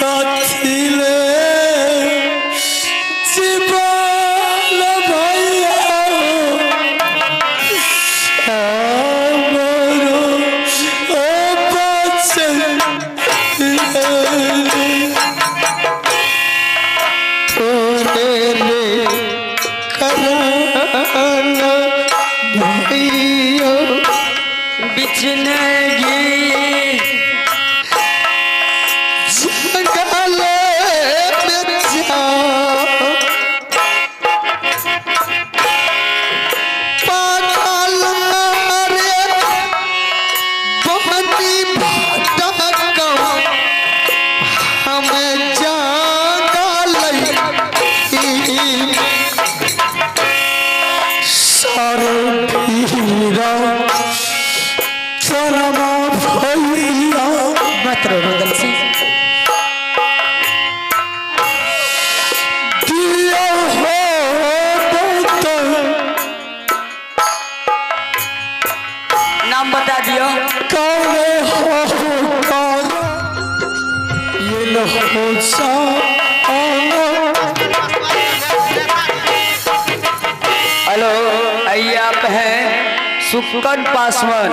साथी ले जीवन भैया हमरो ओ बचल तोरे रे करन भैया बिछनेगी जंगल में जा पागल रे बनी भटकम हम जंगल सारे पीरा चरमा भैया मत रो रुदल सिंह। दिया हो तो नाम बता दियो। करे हो कर ये लो हो सा हेलो, आइए आप हैं सुक्कन पासवान,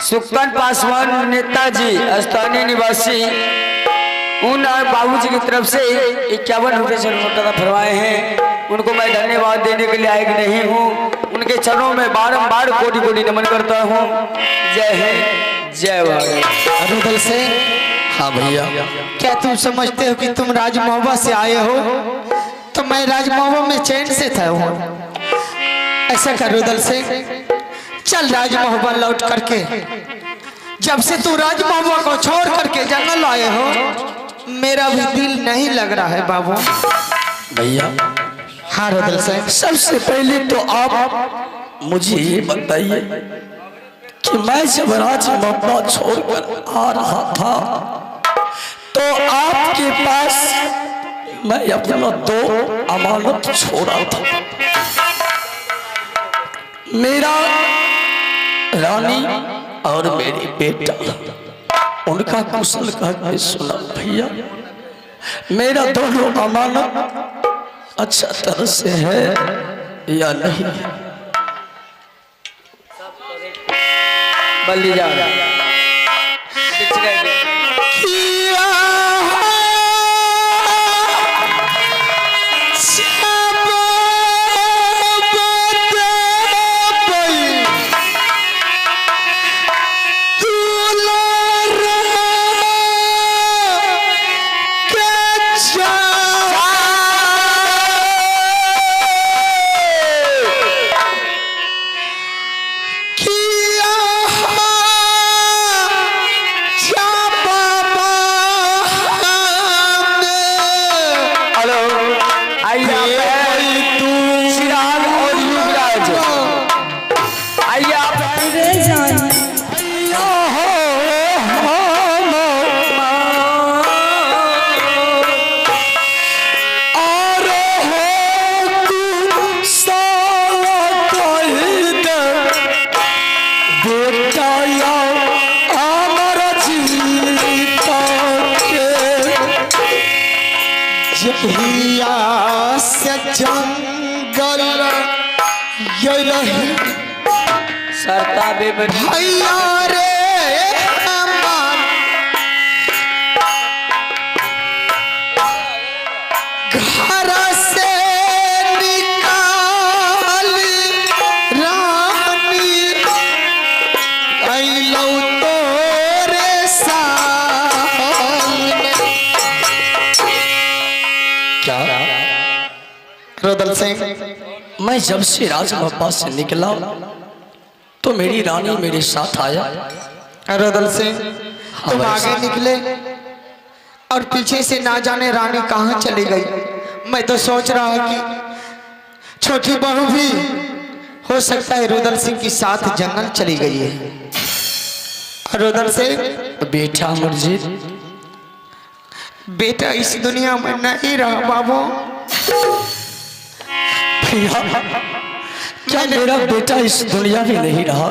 सुक्कन पासवान नेताजी स्थानीय निवासी, उन और बाबूजी की तरफ से 51 रुपये से नोट फरमाए हैं। उनको मैं धन्यवाद देने के लिए आए नहीं हूँ, उनके चरणों में बारंबार कोटि कोटि नमन करता हूँ। जय हिंद, जय भारत। रुदल सिंह। हाँ भैया। क्या तुम समझते हो कि तुम राजमहवा से आए हो? तो मैं राजमहवा में चैन से था हूँ। ऐसा कर रुदल सिंह, चल राजमहवा लौट करके। जब से तू राजमहवा को छोड़ करके जंगल आए हो, मेरा भी दिल नहीं लग रहा है बाबू। भैया। हाँ रुदल सिंह। सबसे पहले तो आप मुझे ये बताइए कि मैं जब राजमहवा छोड़कर आ रहा था तो आपके पास मैं अपना 2 अमानत छोड़ा था, मेरा रानी और मेरे बेटा। उनका कुशल कह के सुना भैया, मेरा दोनों अमानत अच्छा तरह से है या नहीं? बल्ली जाओ। बिछनेगी। किया हेलो, आइए आप हैं चिराग और युवराज। आइए आप हैं जहिया से जंगल ये रही सरता बेबनी भैया रे हमार घर से निकाल रानी अइलौ तोरे सामने। क्या रुदल सिंह। मैं जब से राजमहवा से निकला तो मेरी रानी मेरे साथ आया। रुदल सिंह, तुम आगे निकले और पीछे से ना जाने रानी कहाँ चली गई। मैं तो सोच रहा हूँ कि छोटी बहू भी हो सकता है रुदल सिंह के साथ जंगल चली गई है। रुदल सिंह। बेटा अमरजीत। बेटा इस दुनिया में नहीं रहा बाबू। भैया, क्या मेरा बेटा इस दुनिया में नहीं रहा?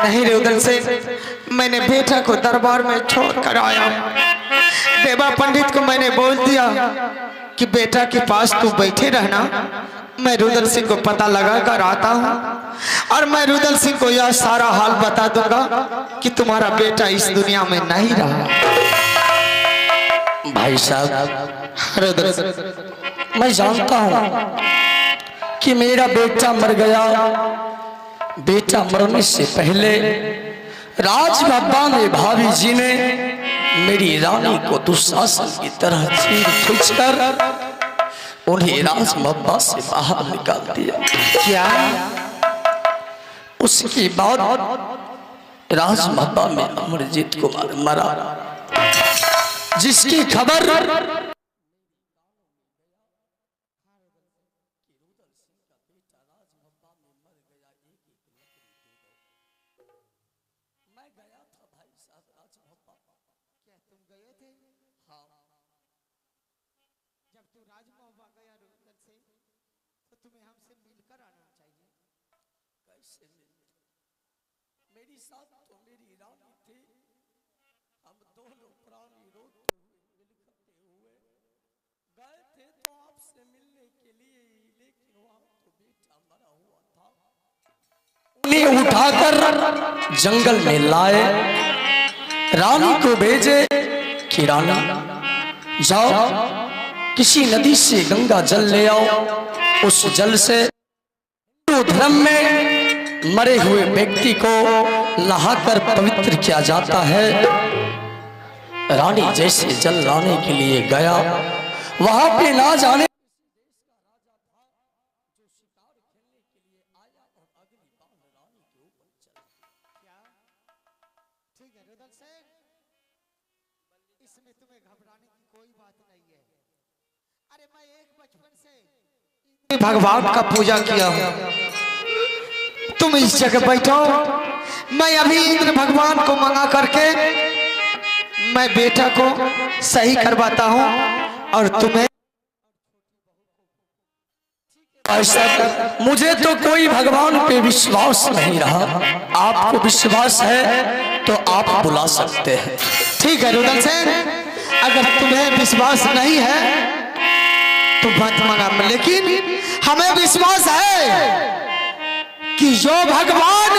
नहीं रुदल सिंह, मैंने बेटा को दरबार में छोड़ कर आया। देवा पंडित को मैंने बोल दिया कि बेटा के पास तू बैठे रहना, मैं रुदल सिंह को पता लगा कर आता हूँ और मैं रुदल सिंह को यह सारा हाल बता दूंगा कि तुम्हारा बेटा इस दुनिया में नहीं रहा। भाई साहब रुदल, मैं जानता हूँ कि मेरा बेटा मर गया। बेटा मरने से पहले राजबाबा में भाभी जी ने मेरी रानी को दुशासन की तरह चीर खींचकर उन्हें राजमब्बा से बाहर निकाल दिया। क्या? उसके बाद राजमब्बा में अमरजीत कुमार मरा, जिसकी खबर मैं गया था भाई साहब राजमब्बा। क्या तुम गए थे? हाँ। जब तू राजमहबा गया रुदल सिंह, तो तुम्हें हमसे मिलकर आना चाहिए। कैसे मिलते? मेरी साथ तो मेरी रानी थी, हम दोनों प्राणी रोते हुए बिलखते हुए गए थे तो आपसे मिलने के लिए, लेकिन वहां तो बेटा मरा हुआ था। उन्हें उठाकर जंगल में लाए, रानी को भेजे कि रानी जाओ किसी नदी से गंगा जल ले आओ, उस जल से हिंदू धर्म में मरे हुए व्यक्ति को नहाकर पवित्र किया जाता है। रानी जैसे जल लाने के लिए गया, वहां पे ना जाने क्या? ठीक है रुदल सिंह, इसमें तुम्हें घबराने की कोई बात नहीं है। अरे मैं एक बचपन से भगवान का पूजा किया हूं। तुम इस जगह बैठो, मैं अभी इंद्र भगवान को मंगा करके मैं बेटा को सही करवाता हूं और तुम्हें। भाई साहब मुझे तो कोई भगवान पे विश्वास नहीं रहा, आपको विश्वास है तो आप बुला सकते हैं। ठीक है रुदल सिंह, अगर तुम्हें विश्वास नहीं है तो मत मंगा, लेकिन हमें विश्वास है कि जो भगवान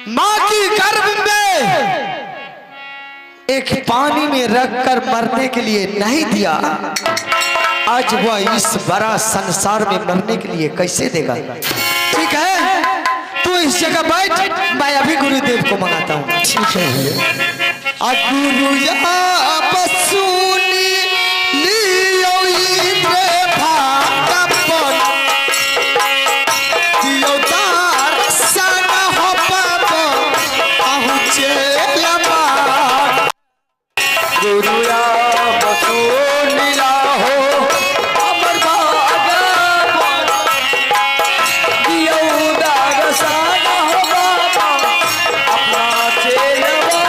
माँ की गर्भ में एक पानी में रखकर मरने के लिए नहीं दिया, आज वह इस बड़ा संसार में मरने के लिए कैसे देगा। ठीक है, तू इस जगह बैठ, मैं अभी गुरुदेव को मंगाता हूँ। ठीक है भैया। गुरु सुनी लियो इंद्र भागपन, दियो दर्शन हो बाबा अहु चेलमा। गुरु सुनीला हो अमर भागपन, दियो दर्शन हो बाबा अपना चेलवा।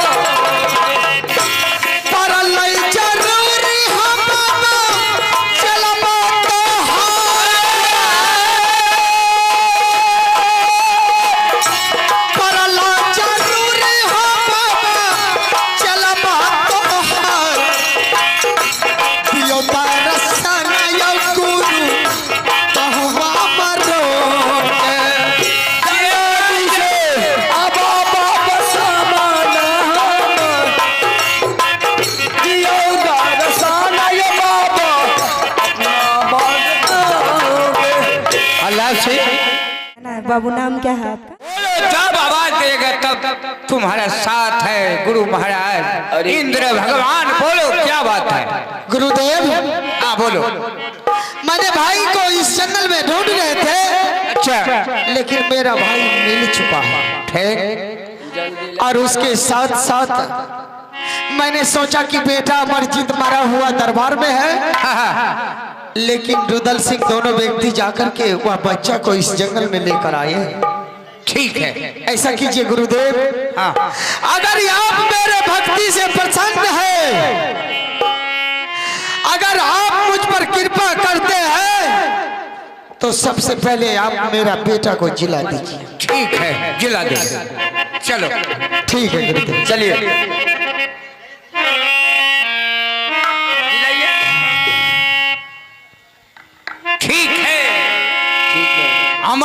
परलय जरूरी हो बाबा चलमा तो परलय जरूरी हो बाबा चलमा तो दियो दर्शन यो गुरु तहुआ मरो। अल्लाह से बाबू नाम क्या है आपका? बोलो, जब आवाज देगा तब तुम्हारा साथ है गुरु महाराज इंद्र भगवान। बोलो क्या बात है गुरुदेव? हाँ बोलो। मैंने भाई को इस जंगल में ढूंढ रहे थे। अच्छा। लेकिन मेरा भाई मिल चुका है। ठीक। और उसके साथ साथ मैंने सोचा कि बेटा अमरजीत मरा हुआ दरबार में है, लेकिन रुदल सिंह दोनों व्यक्ति जाकर के वह बच्चा को इस जंगल में लेकर आए। ठीक है, ऐसा कीजिए गुरुदेव। हाँ। अगर आप मेरे भक्ति से प्रसन्न है, अगर आप मुझ पर कृपा करते हैं, तो सबसे पहले आप मेरा बेटा को जिला दीजिए। ठीक है, जिला दीजिए। चलो ठीक है गुरुदेव, चलिए।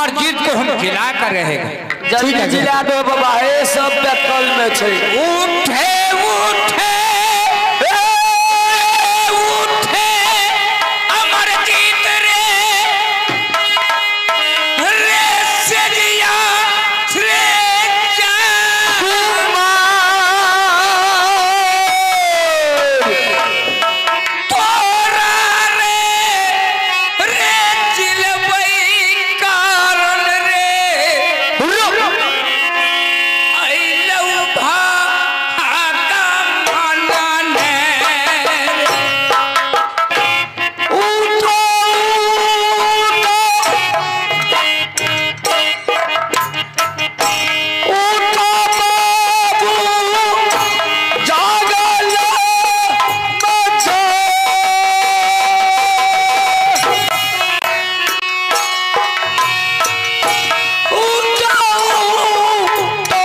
अमरजीत को हम जिला कर रहेगा। जल्दी जिला दो बाबा, हे सब बेकल में छे। उठे उठे उठे अमरजीत रे रे सजिया रे तोरा रे रे चिलबई कारण रे अइलौ भागा मानने। उठो उठो बाबू जागल मचो। उठो उठो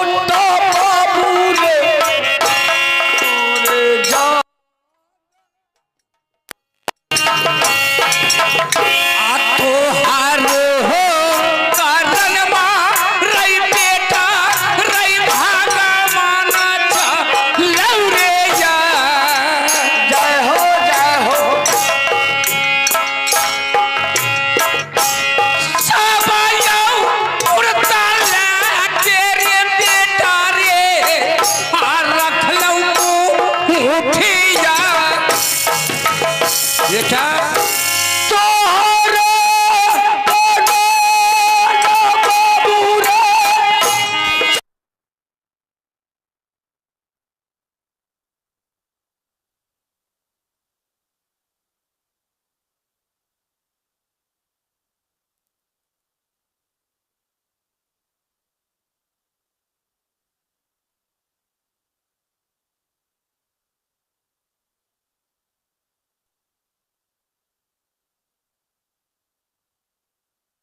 उठो बाबू रे रे जा। तोहार हो कारण मा रई बेटा रई भागा माना लौ रे जा। जय हो जय हो। सबायौ उड़ता लागे रे बेटा रे आ रखलौ मुठिया बेटा। तोहरा बाबू रे।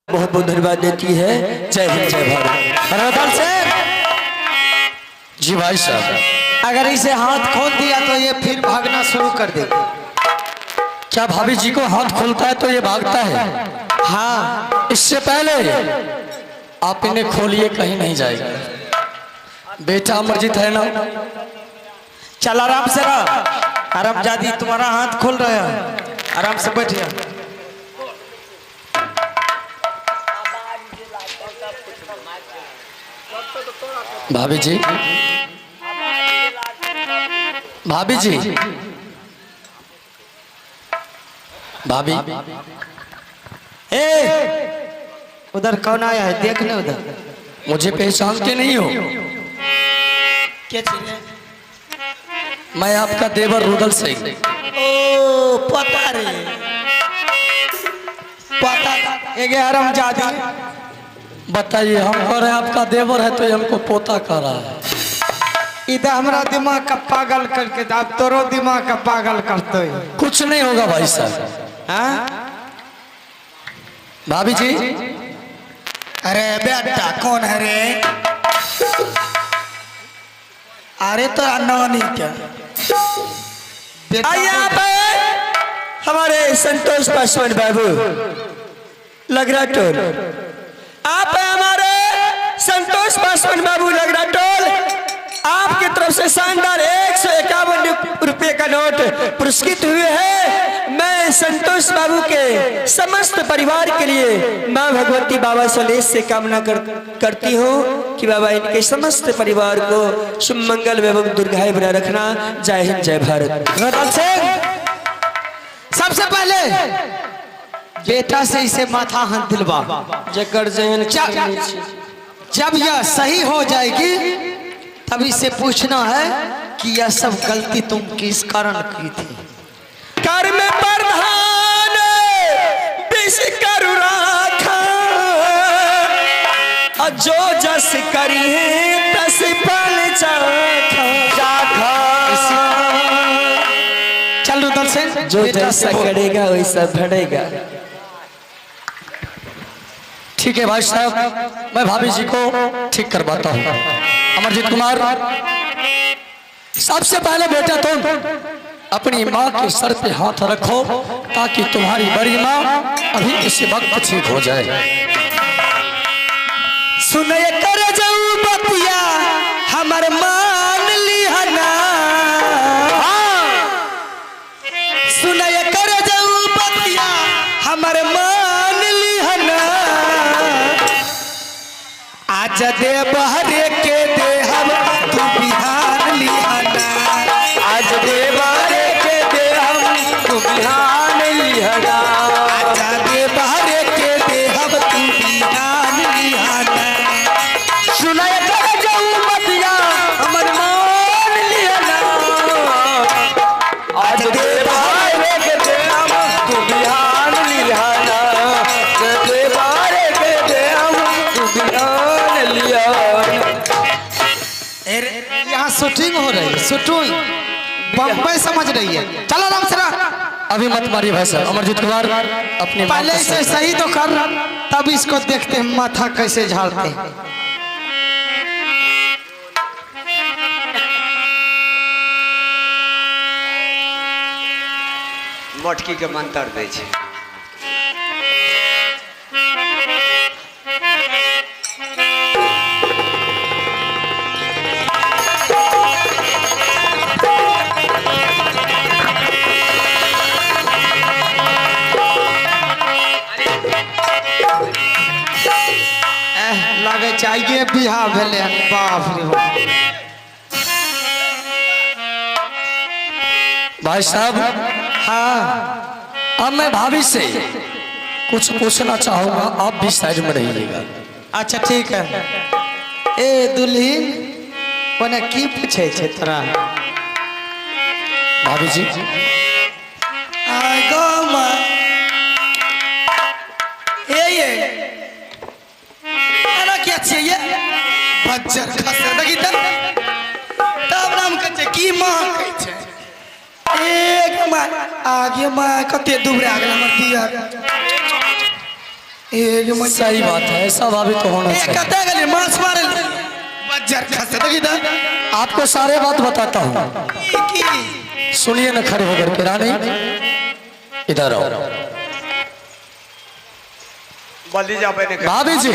बहुत बहुत धन्यवाद देती है। जय हिंद जय भारत। रुदल सिंह जी भाई साहब, अगर इसे हाथ खोल दिया तो ये फिर भागना शुरू कर देगा। क्या भाभी जी को हाथ खोलता है तो ये भागता है? हाँ, इससे पहले आप इन्हें खोलिए, कहीं नहीं जाएगा। बेटा अमरजीत है ना? चल आराम से रह, आराम जादी तुम्हारा हाथ खोल रहा है, आराम से बैठिए। भाभी जी, भाभी जी, भाभी, ए उधर कौन आया है देखने उधर। मुझे पहचानते नहीं हो? क्या चीज़ है? मैं आपका देवर रुदल सिंह। ओ पता रे पता, एक हराम जादी। बताइए, हम कह रहे हैं आपका देवर है तो ये हमको पोता कह रहा है। इधर हमारा दिमाग का पागल करके आप तोरो दिमाग का पागल करते हो। कुछ नहीं होगा भाई साहब। हाँ भाभी जी, अरे बेटा कौन है रे? अरे तो नानी क्या आइए आप हमारे संतोष पासवान बाबू लगरा टोल। आप हमारे संतोष पासवान बाबू लगरा टोल, आपकी तरफ से शानदार 151 रुपये का नोट पुरस्कृत हुए हैं। मैं संतोष बाबू के समस्त परिवार के लिए माँ भगवती बाबा सलेश से कामना करती हूँ कि बाबा इनके समस्त परिवार को शुभ मंगल एवं दुर्गाएं बना रखना। जय हिंद जय भारत। सबसे पहले बेटा से इसे माथा हाथ दिलवा। जब यह सही हो जाएगी तब इसे पूछना है कि यह सब गलती तुम किस कारण की थी। कर्म प्रधान विष करु राखा, जो जस करी तस फल चाखा। चल रुदल सिंह, जो जैसा करेगा वैसा भरेगा। ठीक है भाई साहब, मैं भाभी जी को ठीक करवाता हूँ। अमरजीत कुमार, सबसे पहले बेटा तुम अपनी माँ के सर पे हाथ रखो ताकि तुम्हारी बड़ी माँ अभी इस वक्त ठीक हो जाए। सुनय कर जाऊ बतिया हमर मान लिहना, सुनय कर जाऊ बतिया हमर मान लिहना, आज दे बहरे के देहब तू बिहान लिहना, आज दे बहरे के देहब तू बिहान लिहना, आज दे बहरे के देहब तू बिहान लिहना। सुनय कर जाऊ बतिया हमर मान लिहना, आज दे बहरे के देहब तू बिहान लिहना, दे बहरे के देहब तू बिहान लिहना। यहाँ शूटिंग हो रही है, शूटिंग बम्बई समझ रही है। चलो राम से अभी मत मारिए भाई साहब। अमरजीत कुमार अपने पहले इसे सही तो कर, तब इसको देखते हैं माथा कैसे झाड़ते हैं। मोटकी के मंत्र दे छे। लगे चाहिए बिहार भेले, बाप रे बाप। भाई साहब, हाँ अब मैं भाभी से कुछ पूछना चाहूंगा, आप भी साइड में रहिएगा। अच्छा ठीक है। ए दुल्हीन ओने की पूछे छे तोरा? भाभी जी आगो मां ए ये एना क्या छियै ये बच्चर खसे देखी त तब नाम कहै छै की मां कहै छै। एक मां आगे मां कते दुबरा गेल हमर दिया। एक मां सही बात है, ऐसा भाभी तो होना चाहिए। कते गेलै माछ मारे बच्चर खसे देखी त। आपको सारे बात बताता हूँ, सुनिए न खड़े होकर के। रानी इधर आओ। भाभी जी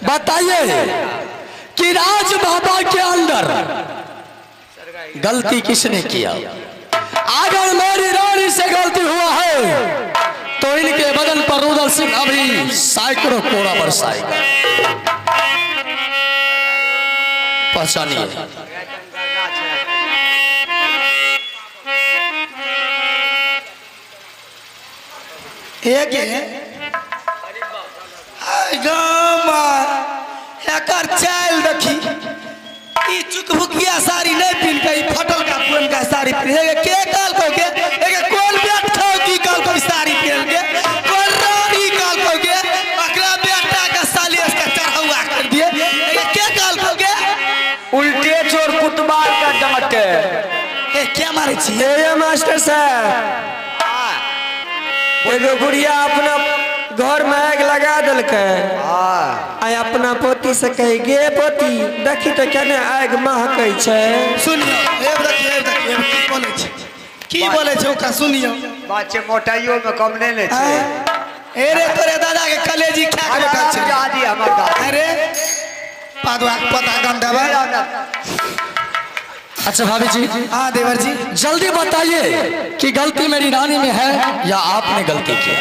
बताइए कि राज बाबा के अंदर गलती किसने किया? अगर मेरी रानी से गलती हुआ है तो इनके बदन पर रुदल सिंह अभी सैकड़ों कोड़ा बरसाएगा। पहचानिए। एक एकर चाल देखी, ई चुकभुकिया साड़ी नहीं पिन के फटल का पुरनका साड़ी पिन के काल को के एक कोन बेट खाओ की काल को साड़ी पिन के कोन रानी काल को के अकरा बेटा का साली इसका चढ़ावा कर दिए एक के काल को के उल्टे चोर कुतबार का डांटे। ए क्या मारे छी ए मास्टर साहब, एगो बुढ़िया अपना घर में आग लगा देलकै आ अपना पोती से कही गे पोती देखी तो केने आग महकै छै। सुनियो एब देखियो एब देखियो की बोलै छै, की बोलै छै ओकरा सुनियो। बात छै मोटाइयो में कम नै ने छै। ए रे तोरे दादा के कलेजी खा के बैठल छै दादी हमर दादी। अरे पादवा के पता गंधवा। अच्छा भाभी जी। हाँ देवर जी जल्दी बताइए कि गलती मेरी रानी में है या आपने गलती किया?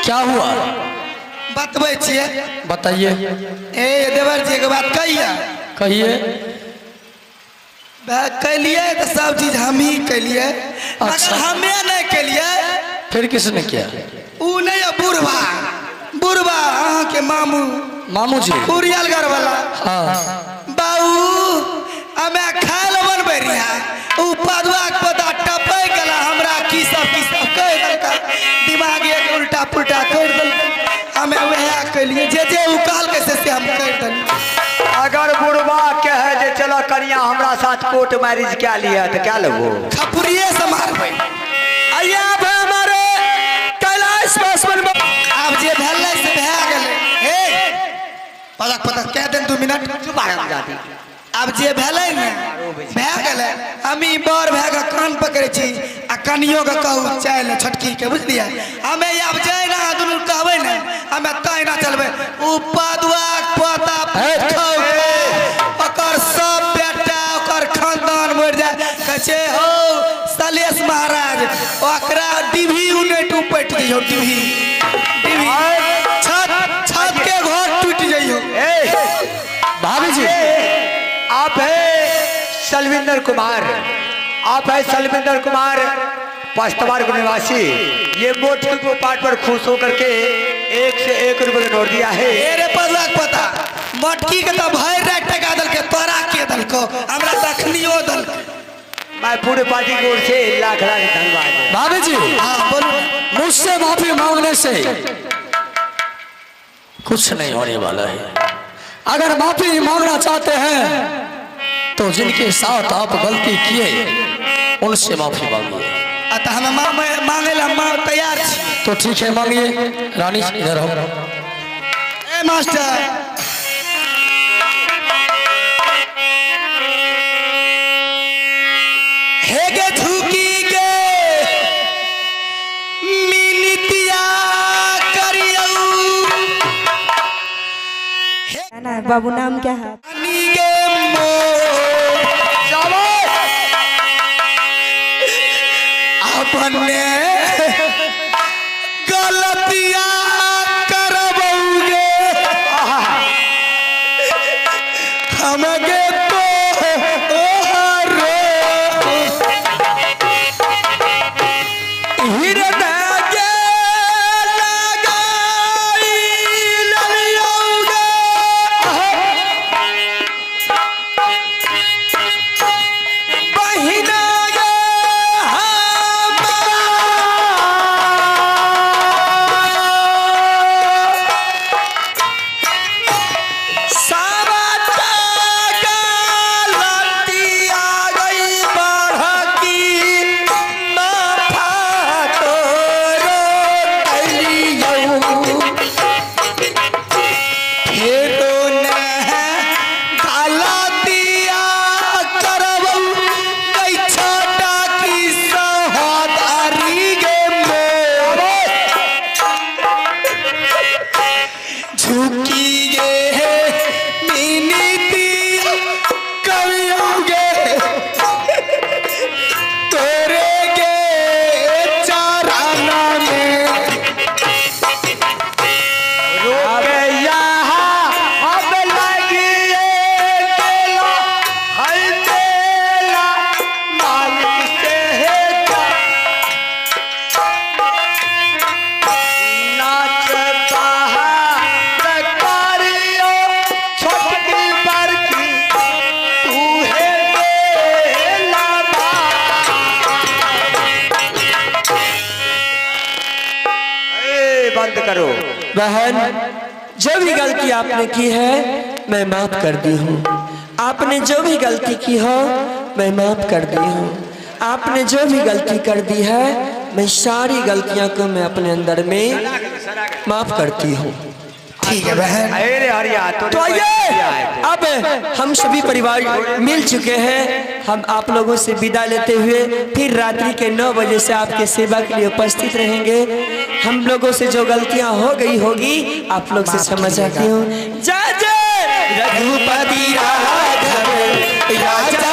क्या हुआ बतबै छियै। बताइए। ए देवर जी के बात कहिए। कहिए। कैलिए तो सब चीज हम ही कैलिए। अच्छा। मगर हमें नहीं कैलिए। फिर किसने किया? ऊ नहीं है बुढ़वा, बुढ़वा अहाँ के मामू, मामू जी उड़ियालगढ़ वाला। हाँ बाबू हमें खाए ला बनबै रहिया, ऊ पदुआ के पता टपै गेला हमरा की सब कहि देलका, दिमाग एक उल्टा पुल्टा करि देलका। हमें वएह कैलिए जे जे ऊ कहलकै से हम करि देलियै। अगर बुढ़वा कहे जे चलो कनिया हमरा साथ कोर्ट मैरिज क्या लिया तो क्या लेबो? खपुरिये से मारबै। आइए आप हमारे कैलाश पासवान। आब जे भेलै से भए गेलै। हे पता पता कह देन 2 मिनट चुप आराम जाती। आब जे भेलै ने भए गेलै। हम ई बड़ भए कऽ कान पकड़ै छी आ कनियो के कहू चल छोटकी के, बुझलियै? हमे आब जे ना दुनू कहबै ने हमे तहिना चलबै। उ पदुआ पोता ओकर सब बेटा ओकर खानदान मरि जाय। कहै छै हौ सलेश महाराज ओकरा डिभी उनेट उपटि जइयौ, डिभी डिभी छत छत के घर टूटि जइयौ। भाभी जी आप है सलविंदर कुमार, आप है सलविंदर कुमार पस्तवार के निवासी। ये मोटी को पाठ पर खुश होकर के 1 से 1 रुपये का नोट दिया है। रे पदुआ के पोता मटकी के तो भरि राति टका देलकै, तोरा के देलकौ? हमरा तखनियो देलकै। मैं पूरे पार्टी की ओर से लाख लाख धन्यवाद। भाभी जी हाँ बोलो। मुझसे माफी मांगने से कुछ नहीं होने वाला है। अगर माफी मांगना चाहते हैं तो जिनके साथ आप गलती किए उनसे माफी मांगिए। अतः हम मांगे ला तैयार छी। तो ठीक है मांगिए। रानी इधर हो। ए मास्टर हे गे झुकी गे मिनतिया करियौ। बाबू नाम क्या है? गे मोर अपने गलतिया करबौगे हमगे तो करो बहन, जो भी गलती आपने की है मैं माफ कर दी हूँ। आपने जो भी गलती की हो मैं माफ कर दी हूँ। आपने जो भी गलती कर दी है मैं सारी गलतियाँ को मैं अपने अंदर में माफ करती हूँ। ठीक है बहन। तो आइए अब हम सभी परिवार मिल चुके हैं। हम आप लोगों से विदा लेते हुए फिर रात्रि के 9 बजे से आपके सेवा के लिए उपस्थित रहेंगे। हम लोगों से जो गलतियां हो गई होगी आप लोग से क्षमा चाहती हूँ। जय जय रघुपति राघव राजा।